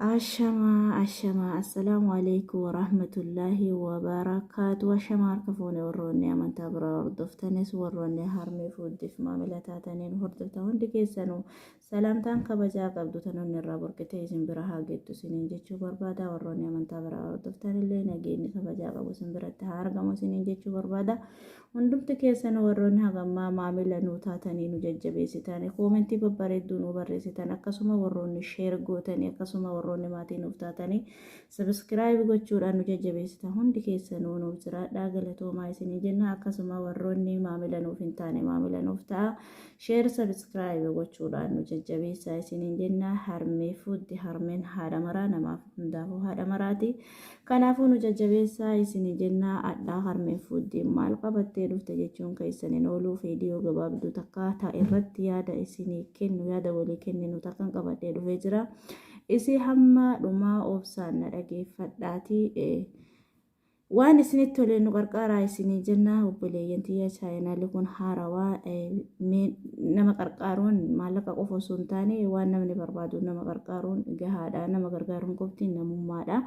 Ashamaa ashamaa assalaamu alaikum warahmatullaahi wabarakaatu. Ashamaa harka fuune warroonni amantaa biraa hordoftanis warroonni harmee fuuddiif maamila taataniin hordoftan hundi keessanuu salaamtaan kabajaa qabdu tanoonni irraa burqitee isin bira haa geettu isiniin jechuu barbaada. Warroonni amantaa biraa hordoftan illee nageenyi kabajaa qabu isin biratti haa argamu isiniin jechuu barbaada. Hundumti keessanuu warroonni hagammaa maamila nuu taatanii nu jajjabeessitan, koomentii babbareedduu nuu barreessitan, akkasuma warroonni sheer gootanii, akkasuma warroonni maatii nuuf taatanii sabiskiraayib gochuudhaan nu jajjabeessitan hundi keessanuu nuuf jiraadhaa galatoomaa isinii jenna. Akkasuma warroonni maamila nuuf hin taane maamila nuuf ta'a. Sheer sabiskiraayib gochuudhaan nu jajjabeessaa isiniin jenna. Harmee fuuddi harmeen haadha maraa namaaf hundaafuu haadha maraati. Kanaafuu nu jajjabeessaa isini jennaa adhaa harmeen fuuddiin maal qabattee dhufte jechuun keessan hin ooluu viidiyoo gabaabduu takka ta irratti yaada isinii kennu yaada walii kenninu takkan qabadhee dhufee jira. Isii hamma dhumaa obsaan na dhageeffadhaatii waan isinitti tole nu qarqaaraa isinii jenna obboleeyyan tiyya chaayinaalli kun haarawaa mee nama qarqaaruun maallaqa qofa osoo hin taane waan namni barbaadu nama qarqaaruun gahaadha nama gargaaruun qofti namummaadha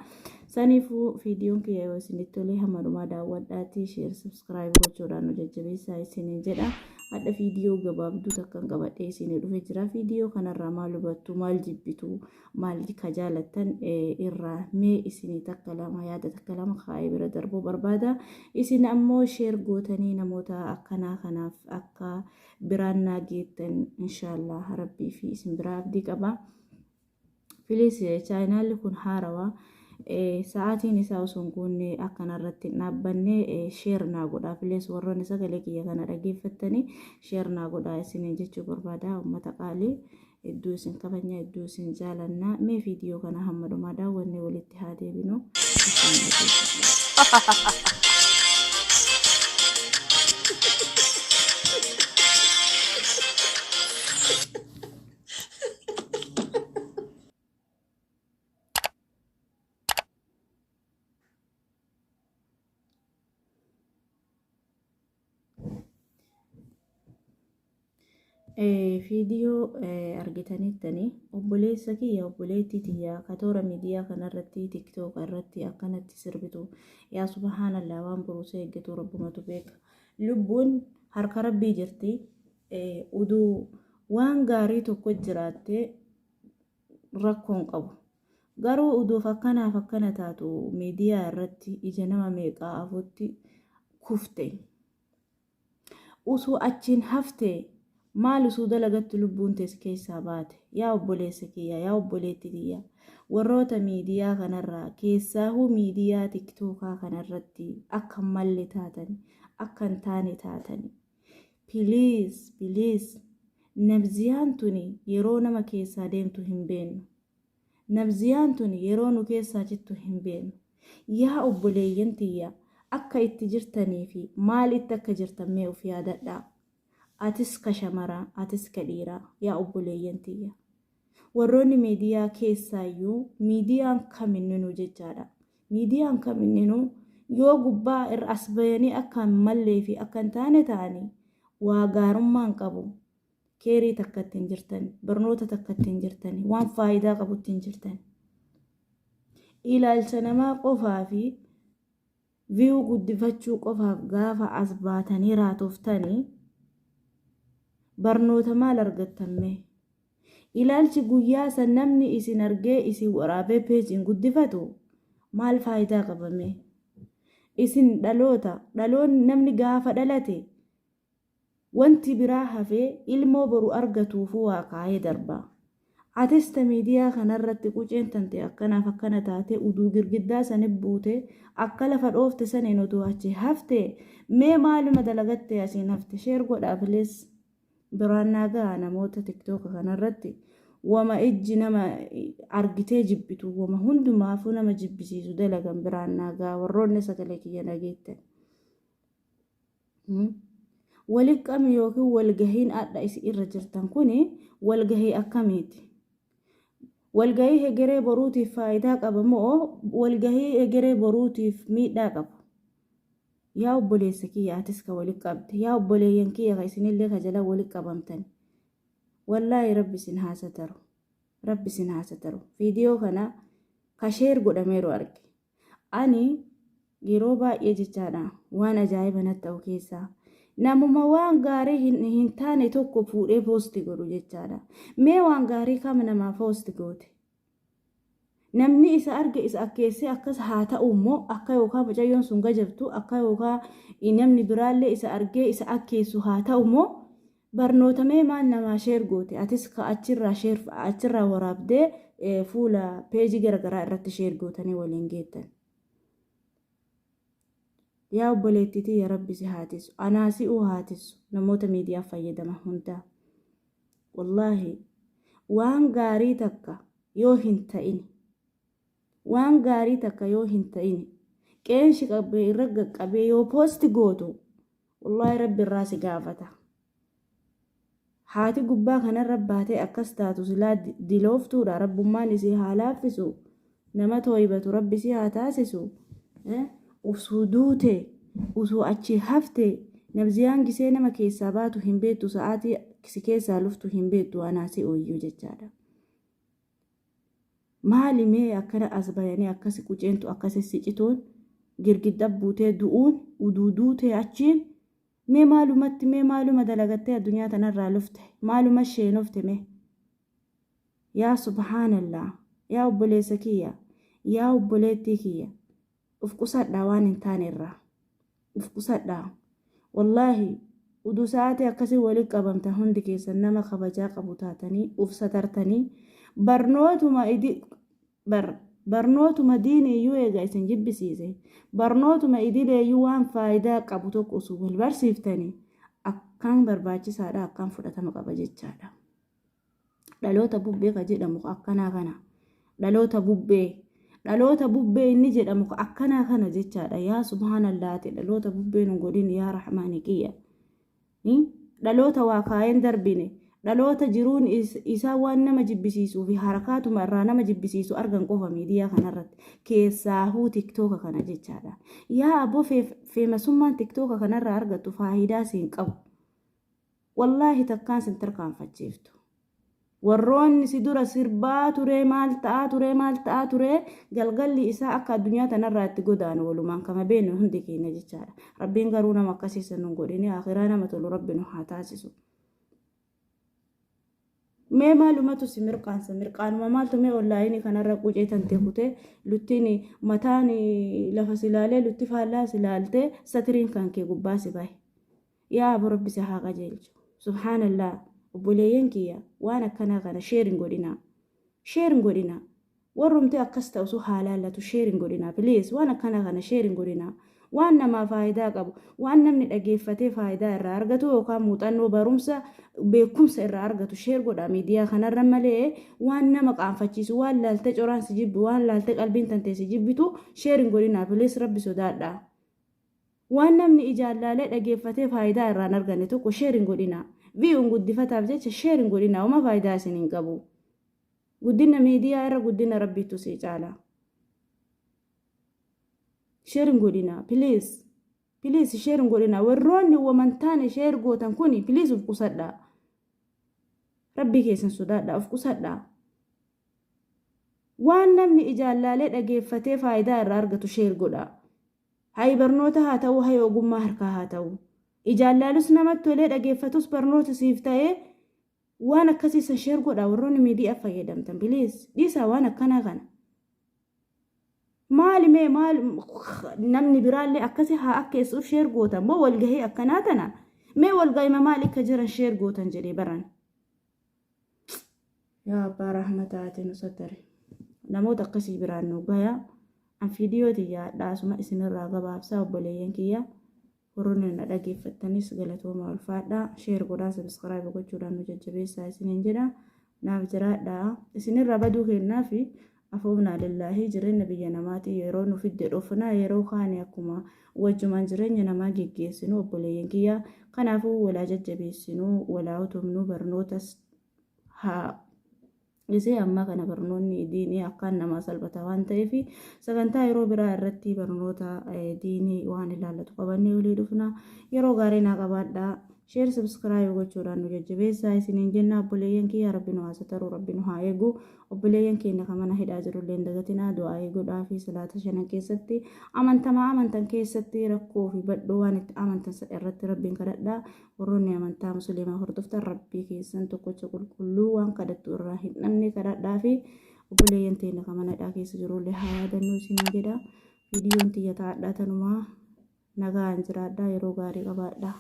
saniifuu viidiyoon kiyya yoo isinitti tole hamma dhumaa daawwadhaatii sheer sabskiraayib gochuudhaan nu jajjabeessaa isiniin jedha hadha viidiyoo gabaabduu takkan qabadhee isinii dhufe jira viidiyoo kanarraa maal hubattu maal jibbitu maal ka jaalattan irraa mee isinii takka lama yaada takka lama kaa'ee bira darbuu barbaada. Isin ammoo sheer gootanii namoota akkanaa kanaaf akka biraan naa geettan inshaallah rabbii fi isin biraa abdii qaba. Filis chaayinaalli kun haarawaa. Sa'aatiin isaa osoo hin guunne akkana irratti hin dhaabbanne sheer naa godhaa. Filis warroonni sagalee kiyya kana dhageeffattanii sheer naa godhaa isiniin jechuu barbaada uummata qaalii. Hedduu isin kabajna, hedduu isin jaalanna. Mee viidiyoo kana hamma dhumaa daawwannee walitti haa deebinu. Isin dhageeffadha. Viidiyoo argitanittani obboleessa kiyya obboleettii tiyya ka toora miidiyaa kanarratti tiktooka irratti akkanatti sirbitu yaa subhaanallah waan boruusa eeggatu rabbumatu beeka lubbuun harka rabbii jirti uduu waan gaarii tokko jiraatte rakkoon qabu garuu uduuf akkanaaf akkana taatu miidiyaa irratti ija nama meeqaa afutti kufte. Usuu achiin haftee maal usuu dalagattu lubbuun tee si keessaa baate? Yaa obboleessa kiyya, yaa obboleetti tiyya, warroota miidiyaa kanarraa keessaahuu miidiyaa tiktookaa kanarratti akka hin malle taatani, akka hin taane taatani. Please, please, nabziyaan tuni yeroo nama keessaa deemtu hin beennu. Nabziyaan tuni yeroo nu keessaa cittu hin beennu. Yaa obboleeyyan tiyya akka itti jirtanii fi maal itti akka jirtan mee uf yaadadhaa. Atis ka shamaraa, atis ka dhiiraa yaa obboleeyyan tiyya. Warroonni miidiyaa keessaayyuu miidiyaan kaminninuu jechaadha. Miidiyaan kaminninuu yoo gubbaa irra as bayanii akka hin mallee fi akka hin taane ta'anii waa gaarummaa hin qabu. Keerii takkatti hin jirtani, barnoota takkatti hin jirtani, waan faayidaa qabutti hin jirtani. Ilaalcha namaa qofaa fi viyuu guddifachuu qofaaf gaafa as baatanii raatoftanii barnoota maal argattan mee? Ilaalchi guyyaa san namni isin argee isin waraabee peejiin guddifatu maal faayidaa qaba mee? Isin dhaloota, dhaloonni namni gaafa dhalate Wanti biraa hafee ilmoo boru argatuufuu waa kaayee darba. Atis ta miidiyaa kanarratti quceen tante akkanaaf akkana taatee uduu girgiddaa sani buute akka lafa dhoofte saniin utuu achi hafte mee maaluma dalagattee asiin hafte sheer godhaa please biraan naa gahaa namoota tiktoka kanarratti wama ijji nama argitee jibbitu wama hundumaafuu nama jibbisiisu dalagan biraan naa gahaa warroonni sagalee kiyya dhageettan. Waliqqami yookiin walgahiin adha isin irra jirtan kuni walgahii akkamiiti? Walgahii hegeree boruutiif faayidaa qaba moo walgahii hegeree boruutiif miidhaa qaba? Yaa obboleessa kiyya atis ka wali qabde, yaa obboleeyyan kiyya ka isinillee ka jala wali qabamtan. Wallaahi rabbi isin haa sataru. Rabbi isin haa sataru. Viidiyoo kana Ka share godhameeru arge. Ani yeroo baay'ee jechaadha waan ajaa'iba natti ta'u keessaa namuma waan gaarii hin taane tokko fuudhee post godhu jechaadha. Mee waan gaarii kam namaa post goote? Namni isa arge isa akkeessee akkas haa ta'u immoo akka yookaan mucayyoon sun gajabtu akka yookaan namni biraallee isa argee isa akkeessu haa ta'u immoo barnoota mee maal namaa share goote? Atis ka achirraa share achirraa waraabdee fuula peejii garaagaraa irratti share gootanii waliin geettan. Yaa obboleettii tiyya, Rabbi si haa tisu. Anaa si'uu haa tisu. Namoota miidiyaa fayyadaman hundaa. Wallaahi, waan gaarii takka yoo hin ta'in, waan gaarii takka yoo hin ta'in, qeensi qabee irra qaqqabee yoo post gootu, wallaahi Rabbi irraa si gaafata. Haati gubbaa kanarra baatee akkas taatu silaa dilooftuudha. Rabbummaan isii haa laaffisu. Nama tooybatu Rabbi si haa taasisu. Usuu duute, usuu achi hafte, nabziyaan gisee nama keessaa baatu hin beektu, sa'aatii si keessaa luftu hin beektu, anaa si ooyyuu jechaadha. Maali mee akkana as bayanii akkasi quceentu akkasi sicituun girgidda buutee du'uun uduu duutee achiin mee maalumatti, mee maaluma dalagattee addunyaa tanarraa lufte, maaluma sheenofte mee? Yaa subhaanallah, yaa obboleessa kiyya, yaa obboleettii kiyya, uf qusadhaa, waan hin taane irraa uf qusadhaa. Wallaahi, uduu sa'aatii akkasii walitti qabamtan hundi keessan nama kabajaa qabu taatanii uf satartanii barnootuma idi bar barnootuma diinii iyyuu eega isin jibbisiise, barnootuma idileeyyuu waan faayidaa qabu tokko osoo wal barsiiftanii akkaan barbaachisaadha, akkaan fudhatama qaba jechaadha. Dhaloota bubbee ka jedhamu akkanaa kana. Dhaloota bubbee. Dhaloota bubbee inni jedhamu akkanaa kana jechaadha. Yaa subhaanallaati, dhaloota bubbee nu godhin, yaa rahmaani kiyya. Dhaloota waa kaayeen darbine. Dhaloota jiruun isaa waan nama jibbisiisuu fi harakaatuma irraa nama jibbisiisu argan qofa miidiyaa kanarratti. Keessaahuu TikToka kana jechaadha. Yaa aboo, famousummaan TikToka kanarraa argattu faayidaa siin qabu. Wallaahi, takkaan sin tarkaanfachiiftu. Warroonni si dura sirbaa turee, maal ta'aa turee, maal ta'aa turee, galgalli isaa akka addunyaa tanarraa itti godaanu walumaan kama beeknu hundi keenya jechaadha. Rabbiin garuu nama akkasii san nu godhini, akhiraa nama tolu Rabbi nu haa taasisu. Mee maalumatu si mirqaansa? Mirqaanuma maaltu mee onlineii kanarra qucee tante kutee luttiin mataan lafa si ilaalee, lutti faallaa si ilaaltee, satiriin kan kee gubbaa si bahe? Yaa abu, Rabbi si haa qajeelchu. Subhaanallah, obboleeyyan kiyya, waan akkanaa kana share hin godhinaa. Share hin godhinaa. Warrumti akkas ta'u sun haa laallatu, share hin godhinaa. Please, waan akkanaa kana share hin godhinaa. Waan namaa faayidaa qabu, waan namni dhageeffatee faayidaa irraa argatu yookaan muuxannoo, barumsa, beekumsa irraa argatu share godhaa miidiyaa kanarra malee, waan nama qaanfachiisu, waan laaltee coraan si jibbi, waan laaltee qalbiin tantee si jibbitu share hin godhinaa. Please, Rabbi sodaadhaa. Waan namni ijaan laalee dhageeffatee faayidaa irraa hin arganne tokko share hin godhinaa. Viewun guddifataaf jecha share hin godhinaa, uma faayidaa isin hin qabu. Guddina miidiyaa irra guddina Rabbiitu sii caala. Share hin godhinaa, please. Please, share hin godhinaa. Warroonni wamantaane share gootan kuni, please, of qusadhaa. Rabbii keessan sodaadhaa, of qusadhaa. Waan namni ijaan laalee dhageeffatee faayidaa irraa argatu share godhaa. Hayi barnoota haa ta'uu, hayi ogummaa harkaa haa ta'u. Ijaan laalus namatti tolee, dhageeffatus barnoota siif ta'ee, waan akkasii san share godhaa. Warroonni miidiyaa fayyadamtan, please, dhiisaa waan akkanaa kana. Maali mee, maal namni biraallee akkasi haa akkeessuuf share gootan moo walgahii akkanaa tana? Mee walgahima maal akka jiran share gootan jedhee baran. Yaa abbaa rahmataati, nu satari. Namoota akkasii biraan nu gaya. An viidiyoo tiyya hadhaasuma isinirraa gabaabsaa, obboleeyyan kiyya. Warroonni na dhageeffattanis galatooma, ulfaadhaa. Share godhaa, subscribe gochuudhaan nu jajjabeessaa isiniin jedha. Naaf jiraadhaa. Isinirraa baduu kennaa fi afoomnaa lillaahii, jireenya biyya namaatii yeroo nu fidde dhufna, yeroo kaane akkuma wajjumaan jireenya namaa geggeessinu, obboleeyyan kiyya. Kanaafuu walaa jajjabeessinu, walaa utubnu, barnootas haa gisee ammaa kana barnoonni diinii akkaan namaa salphata waan ta'eef, sagantaa yeroo biraa irratti barnoota diinii waan ilaallatu qabannee olii dhufna. Yeroo gaarii naa qabaadhaa. Share subscribe gochuudhaan nu jajjabeessaa isiniin jenna. Obboleeyyan kiyya, Rabbi nu haa sataru, Rabbi nu haa eegu. Obboleeyyan keenya kan mana hidhaa jirullee hin dagatinaa, du'aa eeguudhaa fi salaata shanan keessatti amantamaa amantan keessatti rakkoo fi badhoo waan itti amantan irratti Rabbiin kadhadhaa. Warroonni amantaa Musliimaa hordoftan, Rabbii keessan tokkocha qulqulluu waan kadhattu irraa hin dhabne kadhadhaa fi obboleeyyan teenya kan mana hidhaa keessa jirullee haa yaadannu isiniin jedha. Viidiyoon tiyya taa'adhaa tanumaa. Nagaan jiraadhaa, yeroo gaarii qabaadhaa.